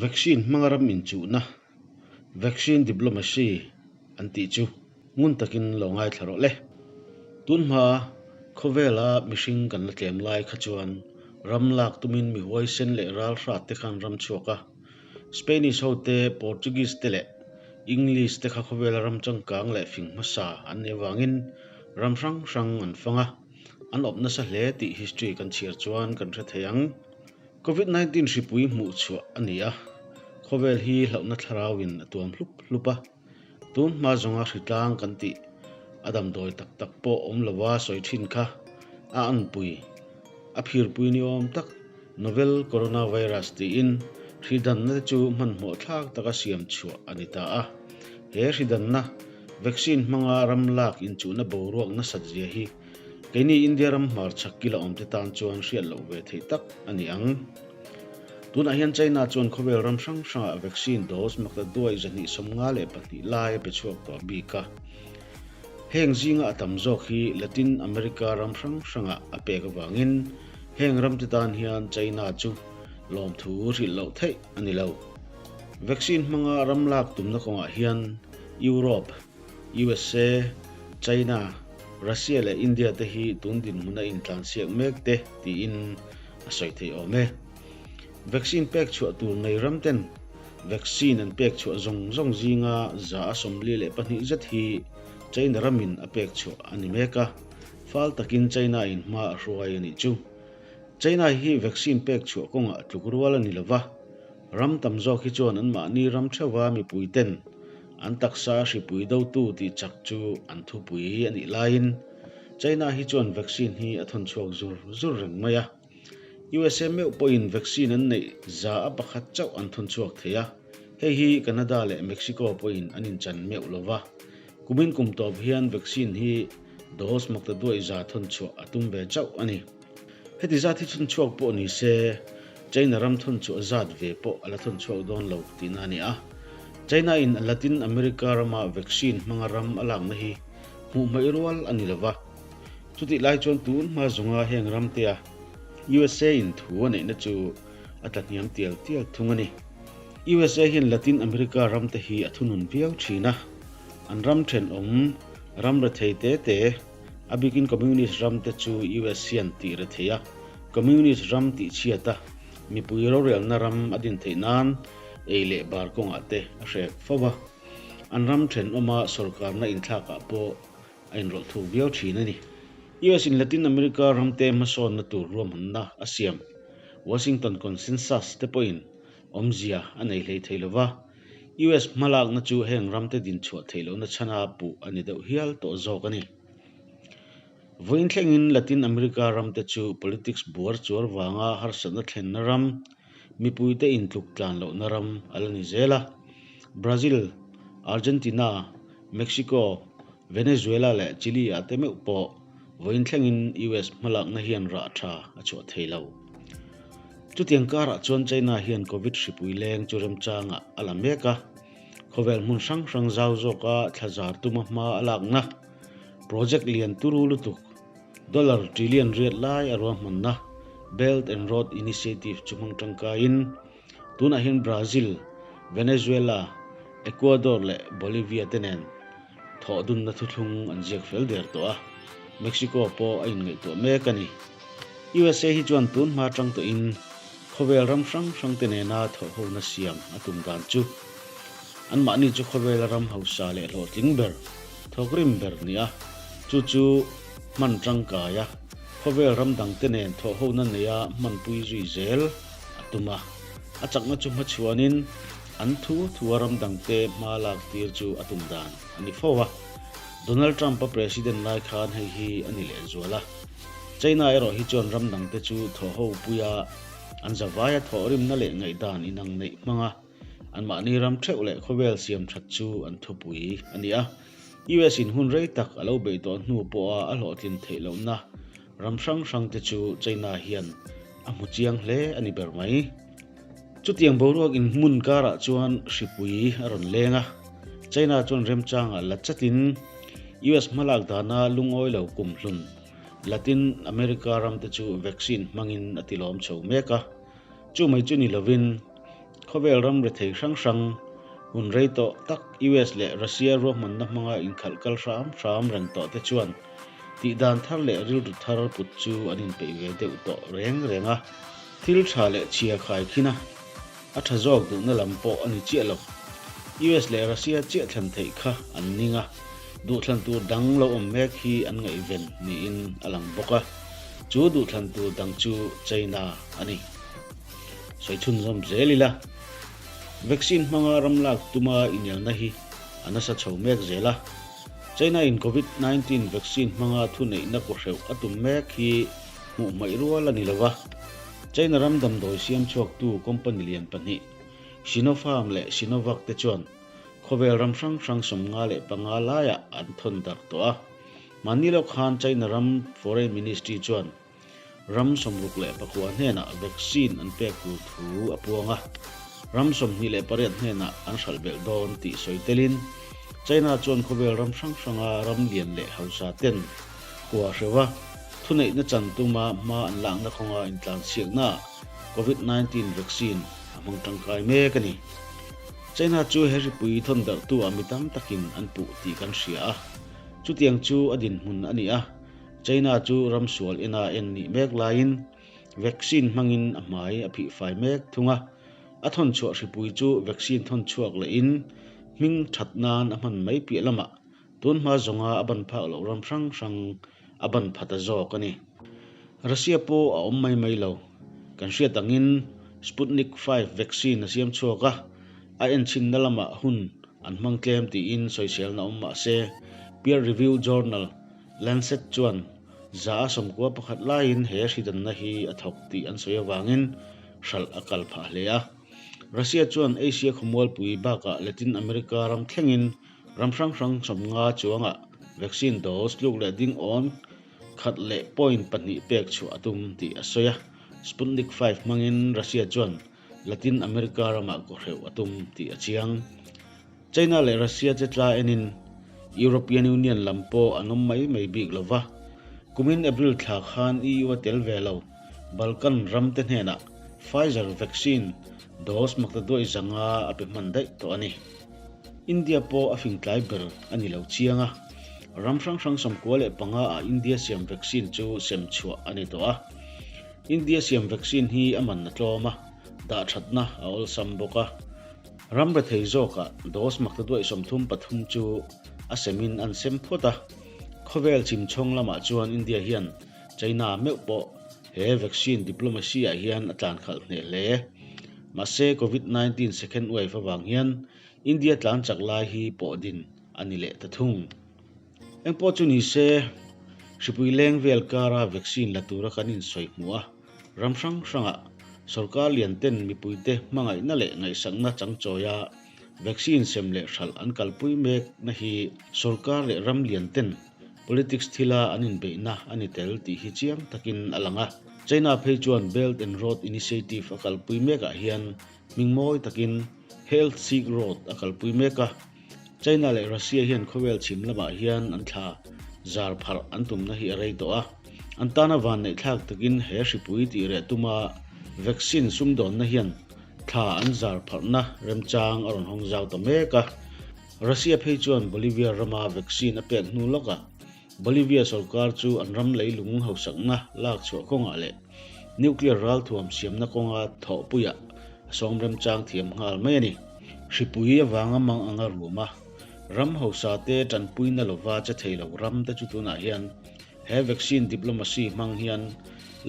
Vaccine hmanga ram inchuhna, Vaccine Diplomacy, an tih chu ngun takin lo ngaithla rawh le. Tunhma khawvela mihring kan la tlem lai kha chuan ram lak tumin mi huaisen leh ral hrat te khan ram chhuak a. Spanish ho te, Portuguese te leh English te kha khawvela ram changkang leh fing hmasa an nih avangin ram hrang hrang an fang a, an awp nasa hle tih history kan chhiar chuan kan hre thei ang. Covid 19 hripui hmuh chhuah a ni a, khawvel hi hlauhna thlarauin a tuam hlup hlup a. Tun hma zawnga hritlang kan tih a damdawi tak tak pawh awm lova sawi thin kha a anpui, a phirpui ni awm tak Novel Coronavirus tiin hridanna te chu hmanhmawh thlak taka siam chhuah a ni ta a. He hridanna vaccine hmanga ram lak inchuhna boruak nasat zia hi Keini India ram hmarchhak kila awmte tan chuan hriat loh ve theih tak a ni ang. Tunah hian China chuan khawvel ram hrang hrangah vaccine dose makta duai 252 lai a pe chhuak tawh bik a. Heng zinga a tam zawk hi Latin America ram hrang hrangah a pek avangin heng ramte tan hian China chu lawmthu hrilh loh theih a ni lo. Vaccine hmanga ram lak tumna kawngah hian Europe, USA, China, Russia leh India te hi tun dinhmun a intlansiak mek te tiin a sawi theih awm e. Vaccine pek chhuah tur nei ram ten vaccine an pek chhuah zawng zawng zinga 42% zet hi China ramin a pek chhuah a ni mek a, fal takin China in hma a hruai a nih chu. China hi vaccine pek chhuah kawngah tluk rual a ni lova, ram tam zawk hi chuan anmahni ram theuha mipui ten an taksa hripui dotu tih chak chu an thupui a nih laiin China hi chuan vaccine hi a thawn chhuak zur zur reng mai a. USA meuh pawhin vaccine an neih 1% chauh an thawn chhuak thei a, hei hi Canada leh Mexico pawhin an inchan meuh lova. Kumin kum tawp hian vaccine hi dose makta duai za thawn chhuah a tum ve chauh a ni. Heti zat hi chhun chhuak pawh ni se, China ram thawn chhuah zat ve pawh a la thawn chhuak dawn lo tihna a ni a. China in Latin America rama vaccine hmanga ram a lakna hi hmuh hmaih rual a ni lo va. Chutih lai chuan tun hma zawnga heng ramtea USA in thu a neihna chu a tla hniam tial tial thung a ni. USA hian Latin America ramte hi a thunun viau thin a, an ram thenawm ram rethei te te, A bikin Communist ram te chu US hian tih re thei a, Communist ram tih chhiat a, mipui rorelna ram a din theih nan ei leh bar kawngah te a hrek fo a. An ram thenawma sawrkarna inthlakah pawh a inrawlh thuk viau thin a ni. US in Latin America ramte hmasawnna tur ruahmanna a siam Washington Consensus te pawhin awmzia a nei hlei thei lova, US hmalakna chu heng ramte dinchhuah theih lohna chhana puh a ni deuh hial tawh zawk a ni. Vawiin thlengin Latin America ramte chu politics buar chuar vanga harsatna thlenna ram, mipuite intluk tlan lohna ram a la ni zel a. Brazil, Argentina, Mexico, Venezuela leh Chile ah te meuh pawh vawiin thlengin US hmalakna hian rah tha a chhuah thei lo. Chutiang karah chuan China hian Covid hripui leng chu remchangah a la mek a, khawvel hmun hrang hrang zau zawka thlazar tuma hma a lakna project lian turu lutuk dollar trillion riat lai a ruahmanna Belt and Road Initiative chu hmang tangkaiin tunah hian Brazil, Venezuela, Ecuador leh Bolivia te nen Thawh dunna thuthlung an ziak fel der tawh a, Mexico pawh a inngaihtuah mek a ni. USA hi chuan tun hma atang tawhin khawvel ram hrang hrang te nena thawhhona siam a tum dan chu anmahni chu khawvela ram hausa leh hlawhtling ber, thawkrim ber ni a, chu chu hman tangkai a, khawvel ram dang te nen thawhhona neia hmanpui zui zel a tum a. A chakna chu hmachhuanin An thu thua ram dangte hma lak tir chu a tum dan a ni fo a. Donald Trump-a president lai khan hei hi a ni lehzual a. China erawh hi chuan ram dangte chu thawhho puia an zavaia thawhrimna leh ngaihdan inang neih hmanga anmahni ram theuh leh khawvel siam that chu an thupui a ni a. US in hun rei tak a lo beih tawh hnu pawha a hlawhtlin theih lohna ram hrang hrangte chu China hian a hmu chiang hle a ni ber mai. Chutiang boruak in hmun karah chuan hripui a rawn leng a, China chuan remchangah la chatin US hmalak dana lungawi lo kumhlun Latin America ramte chu vaccine hmangin a tilawm chho mek a. Chu mai chu ni lovin. Khawvel ram rethei hrang hrang hun rei tawh tak US leh Russia ruahmanna hmanga inkhalh kal hram hram reng tawh te chuan tihdan thar leh rilru thar put chu an inpeih ve deuh tawh reng reng a. Thil tha leh chhia khai khin a, a tha zawk duhna lam pawh a ni chiah lo. US leh Russia chiah thlan theih kha an ning a, duhthlan tur dang lo awm mek hi an ngaihven niin a lang bawk a, chu duhthlan tur dang chu China a ni. Sawi chhunzawm zel ila, vaccine hmanga ram lak tuma inelna hi a nasa chho mek zel a. China in Covid 19 vaccine hmanga thuneihna kawhreuh a tum mek hi hmuh hmaih rual a ni lo va. China ram damdawi siam chhuaktu company lian pahnih, Sinopharm leh Sinovac te chuan khawvel ram hrang hrang 55 laiah an thawn darh tawh a. Mahni lawk khan China ram Foreign Ministry chuan Ram 69 hnenah vaccine an pek tur thu a puang a, ram 28 hnenah an hralh belh dawn tih sawi telin China chuan khawvel ram hrang hranga ram lian leh hausa ten kua hreuh a, thuneihna chan tuma hma an lakna kawnga intlansiaknaah Covid 19 vaccine a hmang tangkai mek a ni. China chu he hripui thawn darhtu ah mi tam takin an puh tih kan hria a, chutiang chu a dinhmun a ni a. China chu ram sual ina en nih mek laiin vaccine hmangin a hmai a phih fai mek thung a, a thawn chhuah hripui chu vaccine thawn chhuak lehin hming that nan a hman mai piah lamah tun hma zawnga a ban phak loh ram hrang hrang a ban pha ta zawk a ni. Russia pawh a awm mai mai lo. Kan hriat angin Sputnik V vaccine a siam chhuak a, a enchhinna lamah hun an hmang tlem tiin sawiselna awm mah se peer review journal Lancet chuan 191 laiin he hridanna hi a thawk tih an sawi avangin hralh a kal phah hle a. Russia chuan Asia khawmualpui bakah Latin America ram thlengin ram hrang hrang 50 chuangah vaccine dose tluk leh ding awn khat leh point pahnih pek chhuah a tum tih a sawi a. Sputnik V hmangin Russia chuan Latin America ramah kawhreuh a tum tih a chiang. China leh Russia che tla enin European Union lam pawh an awm mai mai bik lo va, kumin April thla khan EU a tel ve lo Balkan ram te hnenah Pfizer vaccine dose maktaduai zanga a pe hman daih tawh a ni. India pawh a fingtlai ber a ni lo chiang a, ram hrang hrang 95 ah India siam vaccine chu sem chhuah a ni tawh a. India siam vaccine hi a man a tlawm a, dah thatna a awlsam bawk a. Ram rethei zawkah dose maktaduaih 33 chu a semin an sem phawt a, khawvel chimchhawng lamah chuan India hian China meuh pawh he vaccine diplomacy ah hian a tlan khalh hneh hle. Mahse Covid 19 second wave avang hian India tlan chak lai hi pawh din a ni leh ta thung. Engpawh chu ni se, hripui leng vel kara vaccine la tura kan insawi hmuh a, Ram hrang hrangah sorkar lian ten mipuite hmangaihna leh ngaihsakna changchawia vaccine sem leh hralh an kalpui mekna hi sorkar leh ram lian ten politics thila an inbeihna a ni tel tih hi chiang takin a lang a. China phei chuan Belt and Road Initiative a kalpui mekah hian hming mawi takin Health Silk Road a kalpui mek a. China leh Russia hian khawvel chhim lamah hian an thla zar pharh an tumna hi a rei tawh a, an tana vanneih thlak takin he hripui tih reh tuma vaccine sumdawnna hian thla an zar pharhna remchang a rawn hawng zau ta mek a. Russia phei chuan Bolivia rama vaccine a pek hnu lawkah Bolivia sorkar chu an ram leilung hausakna lak chhuah kawngah leh nuclear ralthuam siamna kawnga thawhpuiah a sawm remchang thiam nghal mai a ni. Hripui avanga mang anga ruma ram hausa te tanpuina lova che thei lo ram te chu tunah hian he vaccine diplomacy hmang hian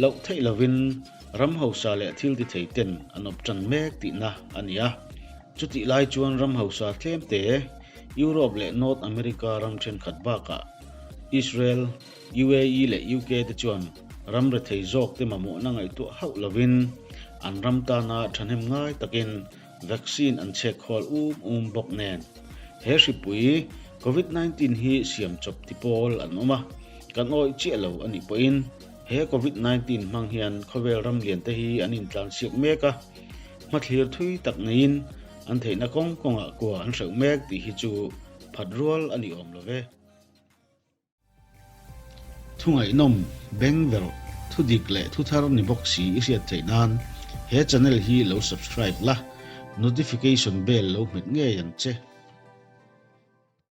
loh theih lovin ram hausa leh thil ti thei ten an awp tan mek tihna a ni a. Chutih lai chuan ram hausa tlem te Europe leh North America ram thenkhat bakah Israel, UAE leh UK te chuan ram rethei zawk te mamawhna ngaihtuah hauh lovin an ram tana thahnem ngai takin vaccine an chhek khawl um um bawk nen. He hripui Covid 19 hi siam chawp ti pawl an awm a, kan awih chiah lo a nih pawhin he Covid 19 hmang hian khawvel ram lian te hi an intlansiak mek a, hmathlir thui tak neiin an theihna kawng kawngah kua an hreuh mek tih hi chu phat rual a ni awm lo ve. Thungaihnawm, bengverh, thudik leh thuthar ni bawk si i hriat theih nan he channel hi lo subscribe la. Notification bell lo hmet ngei ang che.